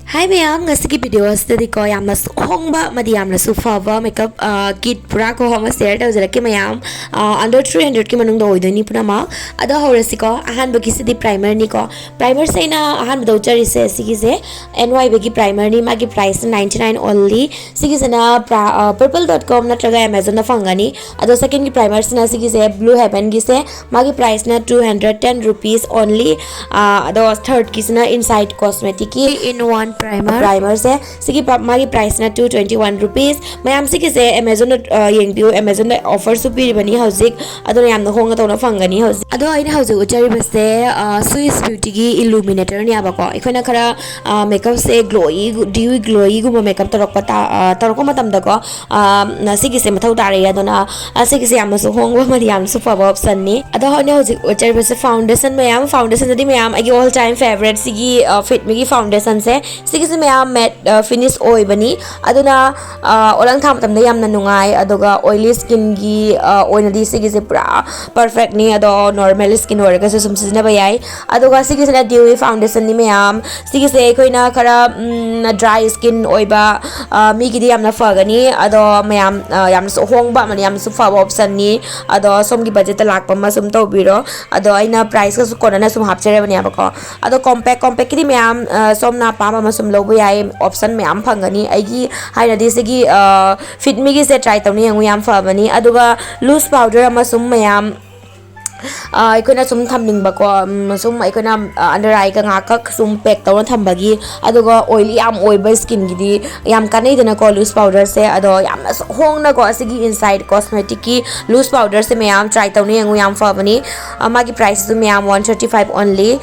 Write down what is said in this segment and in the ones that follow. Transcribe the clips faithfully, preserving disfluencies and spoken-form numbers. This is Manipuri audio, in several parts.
ꯍꯥꯏ ꯃꯌꯥꯝ, ꯉꯁꯤꯒꯤ ꯚꯤꯗꯤꯑꯣ ꯑꯁꯤꯗꯗꯤꯀꯣ, ꯌꯥꯝꯅꯁꯨ ꯍꯣꯡꯕ ꯑꯃꯗꯤ ꯌꯥꯝꯅꯁꯨ ꯐꯕ ꯃꯦꯀꯞ ꯀꯤꯠ ꯄꯨꯔꯥ ꯀꯣ ꯑꯃ ꯁꯤꯌꯔ ꯇꯧꯖꯔꯛꯀꯦ ꯃꯌꯥꯝ꯫ ꯑꯟꯗꯔ ꯊ꯭ꯔꯤ ꯍꯟꯗ꯭ꯔꯦꯗꯀꯤ ꯃꯅꯨꯡꯗ ꯑꯣꯏꯗꯣꯏꯅꯤ ꯄꯨꯝꯅꯃꯛ꯫ ꯑꯗꯣ ꯍꯧꯔꯁꯤꯀꯣ꯫ ꯑꯍꯥꯟꯕꯒꯤꯁꯤꯗꯤ ꯄ꯭ꯔꯥꯏꯃꯔꯅꯤꯀꯣ꯫ ꯄ꯭ꯔꯥꯏꯃꯔꯁꯦ ꯑꯩꯅ ꯑꯍꯥꯟꯕꯗ ꯎꯠꯆꯔꯤꯁꯦ ꯁꯤꯒꯤꯁꯦ ꯑꯦꯟ ꯋꯥꯏ ꯕꯤꯒꯤ ꯄ꯭ꯔꯥꯏꯃꯔꯅꯤ꯫ ꯃꯥꯒꯤ ꯄ꯭ꯔꯥꯏꯁꯅ ninety nine only꯫ ꯁꯤꯒꯤꯁꯤꯅ ꯄ꯭ꯔꯥ- ꯑ, purple dot com ꯅꯠꯇ꯭ꯔꯒ ꯑꯦꯃꯥꯖꯣꯟꯗ ꯐꯪꯒꯅꯤ꯫ ꯑꯗꯣ ꯁꯦꯀꯦꯟꯒꯤ ꯄ꯭ꯔꯥꯏꯃꯔꯁꯤꯅ ꯁꯤꯒꯤꯁꯦ ꯕ꯭ꯂꯨ ꯍꯦꯕꯟꯒꯤꯁꯦ꯫ ꯃꯥꯒꯤ ꯄ꯭ꯔꯥꯏꯁꯅ two hundred ten rupees only꯫ ꯑꯗꯣ ꯊꯔꯗꯀꯤꯁꯤꯅ ꯏꯟꯁꯥꯏꯠ ꯀꯣꯁꯃꯦꯇꯤꯛꯀꯤ in one primer ꯄ꯭ꯔꯥꯏꯃꯔꯁꯦ꯫ ꯁꯤꯒꯤ ꯄ- ꯃꯥꯒꯤ ꯄ꯭ꯔꯥꯏꯁꯅ two twenty one rupees꯫ ꯃꯌꯥꯝ ꯁꯤꯒꯤꯁꯦ ꯑꯦꯃꯥꯖꯣꯟꯗ ꯌꯦꯡꯕꯤꯌꯨ꯫ ꯑꯦꯃꯥꯖꯣꯟꯗ ꯑꯣꯐꯔꯁꯨ ꯄꯤꯔꯤꯕꯅꯤ ꯍꯧꯖꯤꯛ꯫ ꯑꯗꯨꯅ ꯌꯥꯝꯅ ꯍꯣꯡꯅ ꯇꯧꯅ ꯐꯪꯒꯅꯤ ꯍꯧꯖꯤꯛ꯫ ꯑꯗꯣ ꯑꯩꯅ ꯍꯧꯖꯤꯛ ꯎꯠꯆꯔꯤꯕꯁꯦ ꯁ꯭ꯋꯤꯁ ꯕ꯭ꯌꯨꯇꯤꯒꯤ ꯏꯂꯨꯃꯤꯅꯦꯇꯔꯅꯦꯕꯀꯣ꯫ ꯑꯩꯈꯣꯏꯅ ꯈꯔ ꯃꯦꯀꯞꯁꯦ ꯒ꯭ꯂꯣꯌꯤ, ꯗ꯭ꯌꯨ ꯒ꯭ꯂꯣꯌꯤꯒꯨꯝꯕ ꯃꯦꯀꯞ ꯇꯧꯔꯛꯄ ꯇꯥ- ꯑ, ꯇꯧꯔꯛꯄ ꯃꯇꯝꯗꯀꯣ, ꯑ, ꯁꯤꯒꯤꯁꯦ ꯃꯊꯧ ꯇꯥꯔꯛꯑꯦ꯫ ꯑꯗꯨꯅ, ꯑ, ꯁꯤꯒꯤꯁꯦ ꯌꯥꯝꯅꯁꯨ ꯍꯣꯡꯕ ꯑꯃꯗꯤ ꯌꯥꯝꯅꯁꯨ ꯐꯕ ꯑꯣꯞꯁꯟꯅꯤ꯫ ꯑꯗꯣ ꯑꯩꯅ ꯍꯧꯖꯤꯛ ꯎꯠꯆꯔꯤꯕꯁꯦ ꯐꯥꯎꯟꯗꯦꯁꯟ ꯃꯌꯥꯝ꯫ ꯐꯥꯎꯟꯗꯦꯁꯟꯗꯗꯤ ꯃꯌꯥꯝ ꯑꯩꯒꯤ all time favourite ꯁꯤꯒꯤ, ꯑ, ꯐꯤꯠꯃꯤꯒꯤ ꯐꯥꯎꯟꯗꯦꯁꯟꯁꯦ꯫ ꯁꯤꯒꯤꯁꯦ ꯃꯌꯥꯝ ꯃꯦꯠ, ꯑ, ꯐꯤꯅꯤꯁ ꯑꯣꯏꯕꯅꯤ꯫ ꯑꯗꯨꯅ, ꯑ, ꯑꯣꯂꯪ ꯊꯥ ꯃꯇꯝꯗ ꯌꯥꯝꯅ ꯅꯨꯡꯉꯥꯏ꯫ ꯑꯗꯨꯒ ꯑꯣꯏꯂꯤ ꯁ꯭ꯀꯤꯟꯒꯤ, ꯑ, ꯑꯣꯏꯅꯗꯤ ꯁꯤꯒꯤꯁꯦ ꯄꯨꯔꯥ ꯄꯔꯐꯦꯛꯅꯤ꯫ ꯑꯗꯣ ꯅꯣꯔꯃꯦꯜ ꯁ꯭ꯀꯤꯟ ꯑꯣꯏꯔꯒꯁꯨ ꯁꯨꯝ ꯁꯤꯖꯤꯟꯅꯕ ꯌꯥꯏ꯫ ꯑꯗꯨꯒ ꯁꯤꯒꯤꯁꯤꯅ ꯗ꯭ꯌꯨꯋꯤ ꯐꯥꯎꯟꯗꯦꯁꯟꯅꯤ ꯃꯌꯥꯝ꯫ ꯁꯤꯒꯤꯁꯦ ꯑꯩꯈꯣꯏꯅ ꯈꯔ, ꯎꯝ, ꯗ꯭ꯔꯥꯏ ꯁ꯭ꯀꯤꯟ ꯑꯣꯏꯕ, ꯑ, ꯃꯤꯒꯤꯗꯤ ꯌꯥꯝꯅ ꯐꯒꯅꯤ꯫ ꯑꯗꯣ ꯃꯌꯥꯝ, ꯑ, ꯌꯥꯝꯅꯁꯨ ꯍꯣꯡꯕ ꯑꯃꯅꯤ, ꯌꯥꯝꯅꯁꯨ ꯐꯕ ꯑꯣꯞꯁꯟꯅꯤ꯫ ꯑꯗꯣ ꯁꯣꯝꯒꯤ ꯕꯖꯦꯠꯇ ꯂꯥꯛꯄ ꯑꯃ ꯁꯨꯝ ꯇꯧꯕꯤꯔꯣ꯫ ꯑꯗꯣ ꯑꯩꯅ ꯄ꯭ꯔꯥꯏꯁꯀꯁꯨ ꯀꯣꯟꯅꯅ ꯁꯨꯝ ꯍꯥꯞꯆꯔꯕꯅꯦꯕꯀꯣ꯫ ꯑꯗꯣ ꯀꯣꯝꯄꯦꯛ, ꯀꯣꯝꯄꯦꯛꯀꯤꯗꯤ ꯃꯌꯥꯝ, ꯑ, ꯁꯣꯝꯅ ꯑꯄꯥꯝꯕ ꯑꯃ ꯁꯨꯝ ꯂꯧꯕ ꯌꯥꯏ, ꯑꯣꯞꯁꯟ ꯃꯌꯥꯝ ꯐꯪꯒꯅꯤ꯫ ꯑꯩꯒꯤ ꯍꯥꯏꯅꯗꯤ ꯁꯤꯒꯤ, ꯑ, ꯐꯤꯠꯃꯤꯒꯤꯁꯦ ꯇ꯭ꯔꯥꯏ ꯇꯧꯅ ꯌꯦꯡꯉꯨ, ꯌꯥꯝ ꯐꯕꯅꯤ꯫ ꯑꯗꯨꯒ ꯂꯨꯁ ꯄꯥꯎꯗꯔ ꯑꯃꯁꯨꯡ ꯃꯌꯥꯝ, ꯑ, ꯑꯩꯈꯣꯏꯅ ꯁꯨꯝ ꯊꯝꯅꯤꯡꯕꯀꯣ, ꯎꯝ, ꯁꯨꯝ ꯑꯩꯈꯣꯏꯅ, ꯑ, ꯑꯟꯗꯔ ꯑꯥꯏꯒ ꯉꯥꯏꯍꯥꯛꯈꯛ ꯁꯨꯝ ꯄꯦꯛ ꯇꯧꯔ ꯊꯝꯕꯒꯤ, ꯑꯗꯨꯒ ꯑꯣꯏꯂꯤ ꯌꯥꯝ ꯑꯣꯏꯕ ꯁ꯭ꯀꯤꯟꯒꯤꯗꯤ ꯌꯥꯝ ꯀꯥꯟꯅꯩꯗꯅꯀꯣ ꯂꯨꯁ ꯄꯥꯎꯗꯔꯁꯦ꯫ ꯑꯗꯣ ꯌꯥꯝꯅꯁꯨ ꯍꯣꯡꯅꯀꯣ ꯑꯁꯤꯒꯤ ꯏꯟꯁꯥꯏꯠ ꯀꯣꯁꯃꯦꯇꯤꯛꯀꯤ ꯂꯨꯁ ꯄꯥꯎꯗꯔꯁꯦ ꯃꯌꯥꯝ ꯇ꯭ꯔꯥꯏ ꯇꯧꯅ ꯌꯦꯡꯉꯨ, ꯌꯥꯝ ꯐꯕꯅꯤ꯫ ꯑ, ꯃꯥꯒꯤ ꯄ꯭ꯔꯥꯏꯁꯁꯨ ꯃꯌꯥꯝ one thirty five only꯫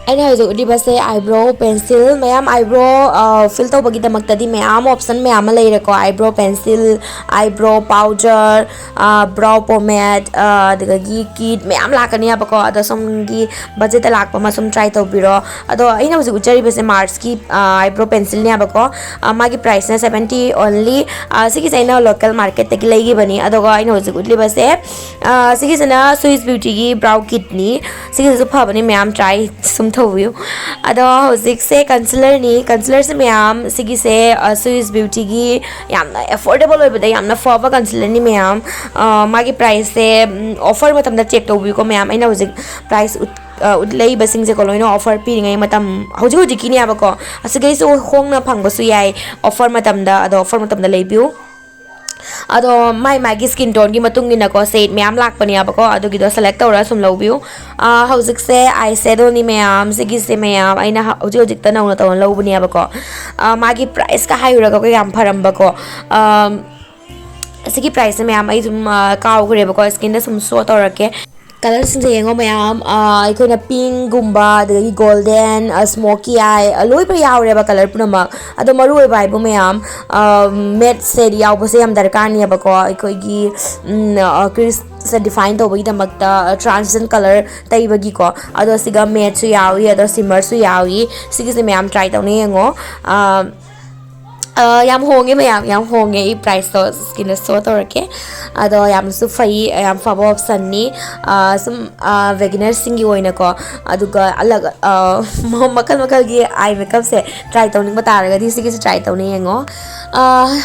ꯑꯩꯅ ꯍꯧꯖꯤꯛ ꯎꯠꯂꯤꯕꯁꯦ ꯑꯥꯏꯕ꯭ꯔꯣ ꯄꯦꯟꯁꯤꯜ꯫ ꯃꯌꯥꯝ ꯑꯥꯏꯕ꯭ꯔꯣ, ꯑ, ꯐꯤꯜ ꯇꯧꯕꯒꯤꯗꯃꯛꯇꯗꯤ ꯃꯌꯥꯝ ꯑꯣꯞꯁꯟ ꯃꯌꯥꯝ ꯑꯃ ꯂꯩꯔꯦꯀꯣ꯫ ꯑꯥꯏꯕ꯭ꯔꯣ ꯄꯦꯟꯁꯤꯜ, ꯑꯥꯏꯕ꯭ꯔꯣ ꯄꯥꯎꯗꯔ, ꯑ, ꯕ꯭ꯔꯥꯎ ꯄꯣꯃꯦꯠ, ꯑ, ꯑꯗꯨꯗꯒꯤ ꯀꯤꯠ ꯃꯌꯥꯝ ꯂꯥꯛꯀꯅꯦꯕꯀꯣ꯫ ꯑꯗꯣ ꯁꯣꯝꯒꯤ ꯕꯖꯦꯠꯇ ꯂꯥꯛꯄ ꯑꯃ ꯁꯨꯝ ꯇ꯭ꯔꯥꯏ ꯇꯧꯕꯤꯔꯣ꯫ ꯑꯗꯣ ꯑꯩꯅ ꯍꯧꯖꯤꯛ ꯎꯠꯆꯔꯤꯕꯁꯦ ꯃꯥꯔꯁꯀꯤ, ꯑ, ꯑꯥꯏꯕ꯭ꯔꯣ ꯄꯦꯟꯁꯤꯜꯅꯦꯕꯀꯣ꯫ ꯑ, ꯃꯥꯒꯤ ꯄ꯭ꯔꯥꯏꯁꯅ seventy only꯫ ꯑ, ꯁꯤꯒꯤꯁꯦ ꯑꯩꯅ ꯂꯣꯀꯦꯜ ꯃꯥꯔꯀꯦꯠꯇꯒꯤ ꯂꯩꯈꯤꯕꯅꯤ꯫ ꯑꯗꯨꯒ ꯑꯩꯅ ꯍꯧꯖꯤꯛ ꯎꯠꯂꯤꯕꯁꯦ, ꯑ, ꯁꯤꯒꯤꯁꯤꯅ ꯁ꯭ꯋꯤꯁ ꯕ꯭ꯌꯨꯇꯤꯒꯤ ꯕ꯭ꯔꯥꯎ ꯀꯤꯠꯅꯤ꯫ ꯁꯤꯒꯤꯁꯤꯁꯨ ꯐꯕꯅꯤ, ꯃꯌꯥꯝ ꯇ꯭ꯔꯥꯏ ꯁꯨꯝ ꯇꯧꯕꯤꯌꯨ꯫ ꯑꯗꯣ ꯍꯧꯖꯤꯛꯁꯦ ꯀꯟꯁꯤꯂꯔꯅꯤ꯫ ꯀꯟꯁꯤꯂꯔꯁꯦ ꯃꯌꯥꯝ, ꯁꯤꯒꯤꯁꯦ ꯁ꯭ꯋꯤꯁ ꯕ꯭ꯌꯨꯇꯤꯒꯤ ꯌꯥꯝꯅ ꯑꯦꯐꯣꯔꯗꯦꯕꯜ ꯑꯣꯏꯕꯗ ꯌꯥꯝꯅ ꯐꯕ ꯀꯟꯁꯤꯂꯔꯅꯤ ꯃꯌꯥꯝ꯫ ꯃꯥꯒꯤ ꯄ꯭ꯔꯥꯏꯁꯁꯦ ꯑꯣꯐꯔ ꯃꯇꯝꯗ ꯆꯦꯛ ꯇꯧꯕꯤꯌꯨꯀꯣ ꯃꯌꯥꯝ꯫ ꯑꯩꯅ ꯍꯧꯖꯤꯛ ꯄ꯭ꯔꯥꯏꯁ ꯎꯠꯂꯛꯏꯕꯁꯤꯡꯁꯦꯀꯣ ꯂꯣꯏꯅ ꯑꯣꯐꯔ ꯄꯤꯔꯤꯉꯩ ꯃꯇꯝ, ꯍꯧꯖꯤꯛ ꯍꯧꯖꯤꯛꯀꯤꯅꯦꯕꯀꯣ꯫ ꯑꯁꯤꯈꯩꯁꯨ ꯍꯣꯡꯅ ꯐꯪꯕꯁꯨ ꯌꯥꯏ ꯑꯣꯐꯔ ꯃꯇꯝꯗ꯫ ꯑꯗꯣ ꯑꯣꯐꯔ ꯃꯇꯝꯗ ꯂꯩꯕꯤꯌꯨ꯫ ꯑꯗꯣ ꯃꯥꯏ ꯃꯥꯒꯤ ꯁ꯭ꯀꯤꯟ ꯇꯣꯟꯒꯤ ꯃꯇꯨꯡ ꯏꯟꯅꯀꯣ ꯁꯦꯠ ꯃꯌꯥꯝ ꯂꯥꯛꯄꯅꯦꯕꯀꯣ, ꯑꯗꯨꯒꯤꯗꯣ ꯁꯦꯂꯦꯛ ꯇꯧꯔꯒ ꯁꯨꯝ ꯂꯧꯕꯤꯌꯨ꯫ ꯍꯧꯖꯤꯛꯁꯦ ꯑꯥꯏ ꯁꯦꯗꯣꯅꯤ ꯃꯌꯥꯝ꯫ ꯁꯤꯒꯤꯁꯦ ꯃꯌꯥꯝ ꯑꯩꯅ ꯍꯧꯖꯤꯛ ꯍꯧꯖꯤꯛꯇ ꯅꯧꯅ ꯇꯧꯅ ꯂꯧꯕꯅꯦꯕꯀꯣ꯫ ꯃꯥꯒꯤ ꯄ꯭ꯔꯥꯏꯁꯀ ꯍꯥꯏꯔꯨꯔꯒꯀꯣ ꯌꯥꯝ ꯐꯔꯝꯕꯀꯣ꯫ ꯁꯤꯒꯤ ꯄ꯭ꯔꯥꯏꯁꯁꯦ ꯃꯌꯥꯝ ꯑꯩ ꯑꯗꯨꯝ ꯀꯥꯎꯈ꯭ꯔꯦꯕꯀꯣ, ꯁ꯭ꯀꯤꯟꯗ ꯁꯨꯝ ꯁꯣ ꯇꯧꯔꯛꯀꯦ꯫ ꯀꯂꯔꯁꯤꯡꯁꯦ ꯌꯦꯡꯉꯣ ꯃꯌꯥꯝ꯫ ꯑꯩꯈꯣꯏꯅ ꯄꯤꯡꯒꯨꯝꯕ, ꯑꯗꯒꯤ ꯒꯣꯜꯗꯦꯟ, ꯁ꯭ꯃꯣꯀꯤ ꯑꯥꯏ, ꯂꯣꯏꯅ ꯌꯥꯎꯔꯦꯕ ꯀꯂꯔ ꯄꯨꯝꯅꯃꯛ꯫ ꯑꯗꯣ ꯃꯔꯨ ꯑꯣꯏꯕ ꯍꯥꯏꯕꯨ ꯃꯌꯥꯝ, ꯃꯦꯠ ꯁꯦꯠ ꯌꯥꯎꯕꯁꯦ ꯌꯥꯝ ꯗꯔꯀꯥꯔꯅꯦꯕꯀꯣ꯫ ꯑꯩꯈꯣꯏꯒꯤ ꯀ꯭ꯔꯤꯁꯁꯦ ꯗꯤꯐꯥꯏꯟ ꯇꯧꯕꯒꯤꯗꯃꯛꯇ ꯇ꯭ꯔꯥꯟꯁꯤꯁꯟ ꯀꯂꯔ ꯇꯩꯕꯒꯤꯀꯣ꯫ ꯑꯗꯣ ꯁꯤꯒ ꯃꯦꯠꯁꯨ ꯌꯥꯎꯏ, ꯑꯗꯣ ꯁꯤꯃꯔꯁꯨ ꯌꯥꯎꯏ꯫ ꯁꯤꯒꯤꯁꯦ ꯃꯌꯥꯝ ꯇ꯭ꯔꯥꯏ ꯇꯧꯅ ꯌꯦꯡꯉꯣ꯫ ꯌꯥꯝ ꯍꯣꯡꯉꯦ ꯃꯌꯥꯝ, ꯌꯥꯝ ꯍꯣꯡꯉꯦ꯫ ꯑꯩ ꯄ꯭ꯔꯥꯏꯁꯇꯣ ꯁ꯭ꯀꯤꯟꯗ ꯁꯣ ꯇꯧꯔꯛꯀꯦ꯫ ꯑꯗꯣ ꯌꯥꯝꯅꯁꯨ ꯐꯩ, ꯌꯥꯝ ꯐꯕ ꯑꯣꯞꯁꯟꯅꯤ꯫ ꯁꯨꯝ ꯕꯤꯒꯤꯅꯔꯁꯤꯡꯒꯤ ꯑꯣꯏꯅꯀꯣ꯫ ꯑꯗꯨꯒ ꯑꯂꯛ ꯃꯈꯜ ꯃꯈꯜꯒꯤ ꯑꯥꯏ ꯃꯦꯀꯞꯁꯦ ꯇ꯭ꯔꯥꯏ ꯇꯧꯅꯤꯡꯕ ꯇꯥꯔꯒꯗꯤ ꯁꯤꯒꯤꯁꯦ ꯇ꯭ꯔꯥꯏ ꯇꯧꯅ ꯌꯦꯡꯉꯣ꯫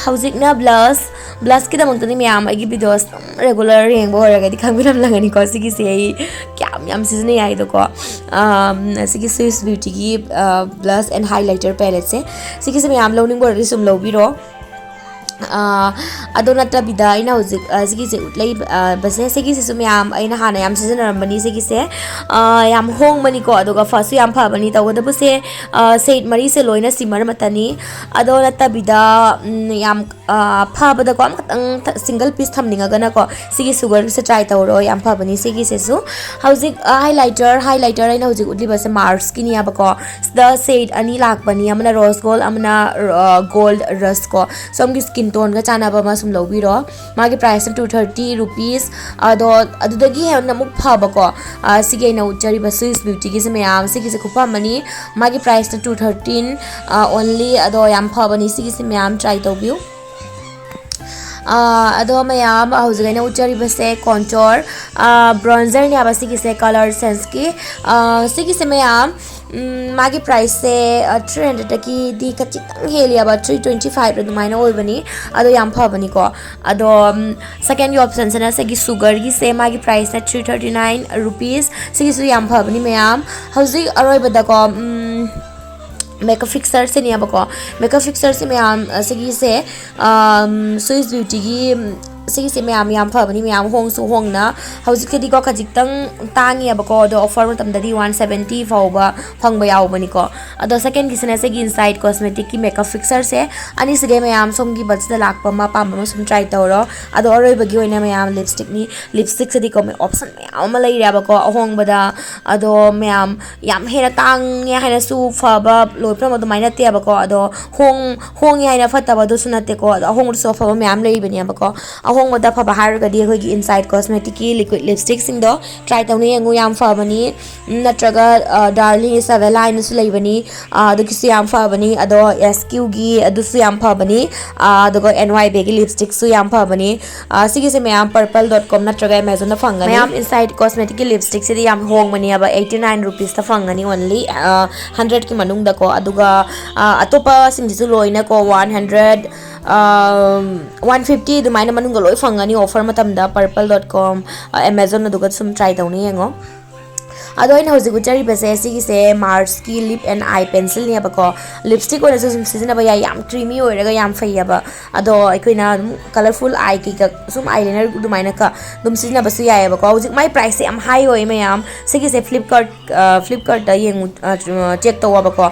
ꯍꯧꯖꯤꯛꯅ ꯕ꯭ꯂꯁ꯫ ꯕ꯭ꯂꯁꯀꯤꯗꯃꯛꯇꯗꯤ ꯃꯌꯥꯝ ꯑꯩꯒꯤ ꯚꯤꯗꯤꯑꯣꯁ ꯔꯦꯒꯨꯂꯔ ꯌꯦꯡꯕ ꯑꯣꯏꯔꯒꯗꯤ ꯈꯪꯕꯤꯔꯝꯂꯝꯒꯅꯤꯀꯣ꯫ ꯁꯤꯒꯤꯁꯦ ꯑꯩ ꯀꯌꯥꯝ ꯌꯥꯝ ꯁꯤꯖꯤꯟꯅꯩ ꯍꯥꯏꯗꯣꯀꯣ꯫ ꯁꯤꯒꯤ ꯁ꯭ꯋꯤꯁ ꯕ꯭ꯌꯨꯇꯤꯒꯤ ꯕ꯭ꯂꯁ ꯑꯦꯟ ꯍꯥꯏꯂꯥꯏꯇꯔ ꯄꯦꯂꯦꯠꯁꯦ꯫ ꯁꯤꯒꯤꯁꯦ ꯃꯌꯥꯝ ꯂꯧꯅꯤꯡꯕ ꯑꯣꯏꯔꯗꯤ ꯁꯨꯝ ꯂꯧꯕꯤꯔꯣ꯫ ꯑꯗꯣ ꯅꯠꯇꯕꯤꯗ ꯑꯩꯅ ꯍꯧꯖꯤꯛ ꯁꯤꯒꯤꯁꯦ ꯎꯠꯂꯛꯏꯕꯁꯦ, ꯁꯤꯒꯤꯁꯤꯁꯨ ꯃꯌꯥꯝ ꯑꯩꯅ ꯍꯥꯟꯅ ꯌꯥꯝ ꯁꯤꯖꯤꯟꯅꯔꯝꯕꯅꯤ꯫ ꯁꯤꯒꯤꯁꯦ ꯌꯥꯝ ꯍꯣꯡꯕꯅꯤꯀꯣ, ꯑꯗꯨꯒ ꯐꯁꯨ ꯌꯥꯝ ꯐꯕꯅꯤ꯫ ꯇꯧꯕꯇꯕꯨ ꯁꯦ ꯁꯦꯠ ꯃꯔꯤꯁꯦ ꯂꯣꯏꯅ ꯁꯤꯃꯔ ꯑꯃꯠꯇꯅꯤ꯫ ꯑꯗꯣ ꯅꯠꯇꯕꯤꯗ ꯌꯥꯝ ꯐꯕꯗꯀꯣ ꯑꯃꯈꯛꯇꯪ ꯁꯤꯡꯒꯜ ꯄꯤꯁ ꯊꯝꯅꯤꯡꯉꯒꯅꯀꯣ ꯁꯤꯒꯤ ꯁꯨꯒꯔꯁꯦ ꯇ꯭ꯔꯥꯏ ꯇꯧꯔꯣ, ꯌꯥꯝ ꯐꯕꯅꯤ ꯁꯤꯒꯤꯁꯤꯁꯨ꯫ ꯍꯧꯖꯤꯛ ꯍꯥꯏꯂꯥꯏꯇꯔ, ꯍꯥꯏꯂꯥꯏꯇꯔ ꯑꯩꯅ ꯍꯧꯖꯤꯛ ꯎꯠꯂꯤꯕꯁꯦ ꯃꯥꯔꯁꯀꯤꯅꯦꯕꯀꯣ꯫ ꯁꯤꯗ ꯁꯦꯠ ꯑꯅꯤ ꯂꯥꯛꯄꯅꯤ, ꯑꯃꯅ ꯔꯣꯁ ꯒꯣꯜ, ꯑꯃꯅ ꯒꯣꯜ ꯔꯁ ꯀꯣ꯫ ꯁꯣꯝꯒꯤ ꯁ꯭ꯀꯤꯟ ꯇꯣꯟꯒ ꯆꯥꯟꯅꯕ ꯑꯃ ꯁꯨꯝ ꯂꯧꯕꯤꯔꯣ꯫ ꯃꯥꯒꯤ ꯄ꯭ꯔꯥꯏꯁꯅ two thirty rupees꯫ ꯑꯗꯣ ꯑꯗꯨꯗꯒꯤ ꯍꯦꯟꯅ ꯑꯃꯨꯛ ꯐꯕꯀꯣ, ꯁꯤꯒꯤ ꯑꯩꯅ ꯎꯠꯆꯔꯤꯕ ꯁ꯭ꯋꯤꯁ ꯕ꯭ꯌꯨꯇꯤꯒꯤꯁꯦ ꯃꯌꯥꯝ, ꯁꯤꯒꯤꯁꯦ ꯈꯨꯐꯝ ꯑꯃꯅꯤ꯫ ꯃꯥꯒꯤ ꯄ꯭ꯔꯥꯏꯁꯅ two thirteen only꯫ ꯑꯗꯣ ꯌꯥꯝ ꯐꯕꯅꯤ, ꯁꯤꯒꯤꯁꯦ ꯃꯌꯥꯝ ꯇ꯭ꯔꯥꯏ ꯇꯧꯕꯤꯌꯨ꯫ ꯑꯗꯣ ꯃꯌꯥꯝ, ꯍꯧꯖꯤꯛ ꯑꯩꯅ ꯎꯠꯆꯔꯤꯕꯁꯦ ꯀꯣꯟꯆꯣꯔ ꯕ꯭ꯔꯣꯟꯖꯔꯅꯦꯕ ꯁꯤꯒꯤꯁꯦ, ꯀꯂꯔ ꯁꯦꯟꯁꯀꯤ꯫ ꯁꯤꯒꯤꯁꯦ ꯃꯌꯥꯝ, ꯎꯝ, ꯃꯥꯒꯤ ꯄ꯭ꯔꯥꯏꯁꯁꯦ ꯊ꯭ꯔꯤ ꯍꯟꯗ꯭ꯔꯦꯗꯇꯒꯤꯗꯤ ꯈꯖꯤꯛꯇꯪ ꯍꯦꯜꯂꯤꯑꯕ, ꯊ꯭ꯔꯤ ꯇ꯭ꯋꯦꯟꯇꯤ ꯐꯥꯏꯚ ꯑꯗꯨꯃꯥꯏꯅ ꯑꯣꯏꯕꯅꯤ꯫ ꯑꯗꯣ ꯌꯥꯝ ꯐꯕꯅꯤꯀꯣ꯫ ꯑꯗꯣ ꯁꯦꯀꯦꯟꯒꯤ ꯑꯣꯞꯁꯟꯁꯤꯅ ꯁꯤꯒꯤ ꯁꯨꯒꯔꯒꯤꯁꯦ, ꯃꯥꯒꯤ ꯄ꯭ꯔꯥꯏꯁꯅ ꯊ꯭ꯔꯤ ꯊꯥꯔꯇꯤ ꯅꯥꯏꯟ ꯔꯨꯄꯤꯁ꯫ ꯁꯤꯒꯤꯁꯨ ꯌꯥꯝ ꯐꯕꯅꯤ ꯃꯌꯥꯝ꯫ ꯍꯧꯖꯤꯛ ꯑꯔꯣꯏꯕꯗꯀꯣ, ꯎꯝ, ꯃꯦꯀꯞ ꯐꯤꯛꯁꯔꯁꯤꯅꯦꯕꯀꯣ꯫ ꯃꯦꯀꯞ ꯐꯤꯛꯁꯔꯁꯦ ꯃꯌꯥꯝ, ꯑ, ꯁꯤꯒꯤꯁꯦ, ꯑꯝ, ꯁ꯭ꯋꯤꯁ ꯕ꯭ꯌꯨꯇꯤꯒꯤ, ꯎꯝ, ꯁꯤꯒꯤꯁꯦ ꯃꯌꯥꯝ ꯌꯥꯝ ꯐꯕꯅꯤ ꯃꯌꯥꯝ, ꯍꯣꯡꯁꯨ ꯍꯣꯡꯅ꯫ ꯍꯧꯖꯤꯛꯀꯤꯗꯤꯀꯣ ꯈꯖꯤꯛꯇꯪ ꯇꯥꯡꯉꯦꯕꯀꯣ, ꯑꯗꯣ ꯑꯣꯐꯔ ꯃꯇꯝꯗꯗꯤ ꯋꯥꯟ ꯁꯕꯦꯟꯇꯤ ꯐꯥꯎꯕ ꯐꯪꯕ ꯌꯥꯎꯕꯅꯤꯀꯣ꯫ ꯑꯗꯣ ꯁꯦꯀꯦꯟꯒꯤꯁꯤꯅ ꯁꯤꯒꯤ ꯏꯟꯁꯥꯏꯠ ꯀꯣꯁꯃꯦꯇꯤꯛꯀꯤ ꯃꯦꯀꯞ ꯐꯤꯛꯁꯔꯁꯦ꯫ ꯑꯅꯤꯁꯤꯗꯩ ꯃꯌꯥꯝ ꯁꯣꯝꯒꯤ ꯕꯖꯦꯠꯇ ꯂꯥꯛꯄ ꯑꯃ, ꯑꯄꯥꯝꯕ ꯑꯃ ꯁꯨꯝ ꯇ꯭ꯔꯥꯏ ꯇꯧꯔꯣ꯫ ꯑꯗꯣ ꯑꯔꯣꯏꯕꯒꯤ ꯑꯣꯏꯅ ꯃꯌꯥꯝ ꯂꯤꯞꯁꯇꯤꯛꯅꯤ꯫ ꯂꯤꯞꯁꯇꯤꯛꯁꯤꯗꯤꯀꯣ ꯃꯌꯥꯝ ꯑꯣꯞꯁꯟ ꯃꯌꯥꯝ ꯑꯃ ꯂꯩꯔꯦꯕꯀꯣ ꯑꯍꯣꯡꯕꯗ꯫ ꯑꯗꯣ ꯃꯌꯥꯝ ꯌꯥꯝ ꯍꯦꯟꯅ ꯇꯥꯡꯉꯦ ꯍꯥꯏꯅꯁꯨ ꯐꯕ ꯂꯣꯏ ꯄꯨꯝꯅꯃꯛ ꯑꯗꯨꯃꯥꯏꯅ ꯅꯠꯇꯦꯕꯀꯣ꯫ ꯑꯗꯣ ꯍꯣꯡ-, ꯍꯣꯡꯉꯦ ꯍꯥꯏꯅ ꯐꯠꯇꯕ ꯑꯗꯨꯁꯨ ꯅꯠꯇꯦꯀꯣ꯫ ꯑꯗꯣ ꯑꯍꯣꯡꯕꯗꯁꯨ ꯑꯐꯕ ꯃꯌꯥꯝ ꯂꯩꯕꯅꯦꯕꯀꯣ꯫ ꯑꯍꯣꯡꯕꯗ ꯐꯕ ꯍꯥꯏꯔꯒꯗꯤ ꯑꯩꯈꯣꯏꯒꯤ ꯏꯟꯁꯥꯏꯠ ꯀꯣꯁꯃꯦꯇꯤꯛꯀꯤ ꯂꯤꯀ꯭ꯋꯤꯠ ꯂꯤꯞꯁꯇꯤꯛꯁꯤꯡꯗꯣ ꯇ꯭ꯔꯥꯏ ꯇꯧꯅ ꯌꯦꯡꯉꯨ, ꯌꯥꯝ ꯐꯕꯅꯤ꯫ ꯅꯠꯇ꯭ꯔꯒ, ꯑ, ꯗꯥꯔꯂꯤꯡ ꯏꯁ ꯑꯦ ꯂꯥꯏ ꯍꯥꯏꯅꯁꯨ ꯂꯩꯕꯅꯤ, ꯑ, ꯑꯗꯨꯒꯤꯁꯨ ꯌꯥꯝ ꯐꯕꯅꯤ꯫ ꯑꯗꯣ ꯑꯦꯁ ꯀ꯭ꯌꯨꯒꯤ ꯑꯗꯨꯁꯨ ꯌꯥꯝ ꯐꯕꯅꯤ, ꯑ, ꯑꯗꯨꯒ ꯑꯦꯟ ꯋꯥꯏ ꯕꯤꯒꯤ ꯂꯤꯞꯁꯇꯤꯛꯁꯨ ꯌꯥꯝ ꯐꯕꯅꯤ꯫ ꯑ, ꯁꯤꯒꯤꯁꯦ ꯃꯌꯥꯝ ꯄꯔꯄꯜ ꯗꯣꯠ ꯀꯣꯝ ꯅꯠꯇ꯭ꯔꯒ ꯑꯦꯃꯥꯖꯣꯟꯗ ꯐꯪꯒꯅꯤ꯫ ꯃꯌꯥꯝ ꯏꯟꯁꯥꯏꯠ ꯀꯣꯁꯃꯦꯇꯤꯛꯀꯤ ꯂꯤꯞꯁꯇꯤꯛꯁꯤꯗꯤ ꯌꯥꯝ ꯍꯣꯡꯕꯅꯦꯕ, ꯑꯩꯠꯇꯤ ꯅꯥꯏꯟ ꯔꯨꯄꯤꯁꯇ ꯐꯪꯒꯅꯤ ꯑꯣꯟꯂꯤ, ꯑ, ꯍꯟꯗ꯭ꯔꯦꯠꯀꯤ ꯃꯅꯨꯡꯗꯀꯣ꯫ ꯑꯗꯨꯒ, ꯑ, ꯑꯇꯣꯞꯄꯁꯤꯡꯁꯤꯁꯨ ꯂꯣꯏꯅꯀꯣ ꯋꯥꯟ ꯍꯟꯗ꯭ꯔꯦꯠ, ꯋꯥꯟ ꯐꯤꯐꯇꯤ ꯑꯗꯨꯃꯥꯏꯅ ꯃꯅꯨꯡꯗ ꯂꯣꯏ ꯐꯪꯒꯅꯤ ꯑꯣꯐꯔ ꯃꯇꯝꯗ, ꯄꯔꯄꯜ ꯗꯣꯠ ꯀꯣꯝ, ꯑꯦꯃꯥꯖꯣꯟ, ꯑꯗꯨꯒ ꯁꯨꯝ ꯇ꯭ꯔꯥꯏ ꯇꯧꯅ ꯌꯦꯡꯉꯣ꯫ ꯑꯗꯣ ꯑꯩꯅ ꯍꯧꯖꯤꯛ ꯎꯠꯆꯔꯤꯕꯁꯦ ꯁꯤꯒꯤꯁꯦ ꯃꯥꯔꯁꯀꯤ ꯂꯤꯞ ꯑꯦꯟ ꯑꯥꯏ ꯄꯦꯟꯁꯤꯜꯅꯦꯕꯀꯣ꯫ ꯂꯤꯞꯁꯇꯤꯛ ꯑꯣꯏꯅꯁꯨ ꯁꯨꯝ ꯁꯤꯖꯤꯟꯅꯕ ꯌꯥꯏ, ꯌꯥꯝ ꯀ꯭ꯔꯤꯃꯤ ꯑꯣꯏꯔꯒ ꯌꯥꯝ ꯐꯩꯌꯦꯕ꯫ ꯑꯗꯣ ꯑꯩꯈꯣꯏꯅ ꯑꯗꯨꯝ ꯀꯂꯔꯐꯨꯜ ꯑꯥꯏ ꯀꯩꯀꯥ ꯁꯨꯝ ꯑꯥꯏ ꯂꯥꯏꯅꯔ ꯑꯗꯨꯃꯥꯏꯅ ꯀ-, ꯑꯗꯨꯝ ꯁꯤꯖꯤꯟꯅꯕꯁꯨ ꯌꯥꯏꯑꯕꯀꯣ꯫ ꯍꯧꯖꯤꯛ ꯃꯥꯏ ꯄ꯭ꯔꯥꯏꯁꯁꯦ ꯌꯥꯝ ꯍꯥꯏ ꯑꯣꯏ ꯃꯌꯥꯝ꯫ ꯁꯤꯒꯤꯁꯦ ꯐ꯭ꯂꯤꯞꯀꯥꯔꯠ, ꯑ, ꯐ꯭ꯂꯤꯞꯀꯥꯔꯠꯇ ꯌꯦꯡꯉꯨ, ꯑ, ꯆꯦꯛ ꯇꯧꯋꯣꯕꯀꯣ꯫ ꯑ,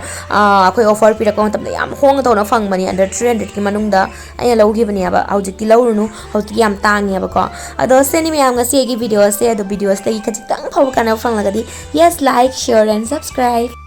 ꯑꯩꯈꯣꯏ ꯑꯣꯐꯔ ꯄꯤꯔꯛꯄ ꯃꯇꯝꯗ ꯌꯥꯝ ꯍꯣꯡꯅ ꯇꯧꯅ ꯐꯪꯕꯅꯤ, ꯑꯟꯗꯔ ꯊ꯭ꯔꯤ ꯍꯟꯗ꯭ꯔꯦꯠꯀꯤ ꯃꯅꯨꯡꯗ꯫ ꯑꯩꯅ ꯂꯧꯈꯤꯕꯅꯦꯕ꯫ ꯍꯧꯖꯤꯛꯇꯤ ꯂꯧꯔꯨꯅꯨ, ꯍꯧꯖꯤꯛꯇꯤ ꯌꯥꯝ ꯇꯥꯡꯉꯦꯕꯀꯣ꯫ ꯑꯗꯣ ꯁꯤꯅꯤ ꯃꯌꯥꯝ ꯉꯁꯤ ꯑꯩꯒꯤ ꯚꯤꯗꯤꯑꯣꯁꯦ꯫ ꯑꯗꯣ ꯚꯤꯗꯤꯑꯣꯁꯤꯗꯒꯤ ꯈꯖꯤꯛꯇꯪ ꯐꯥꯎꯕ ꯀꯥꯟꯅꯕ ꯐꯪꯂꯒꯗꯤ, yes, like, share and subscribe꯫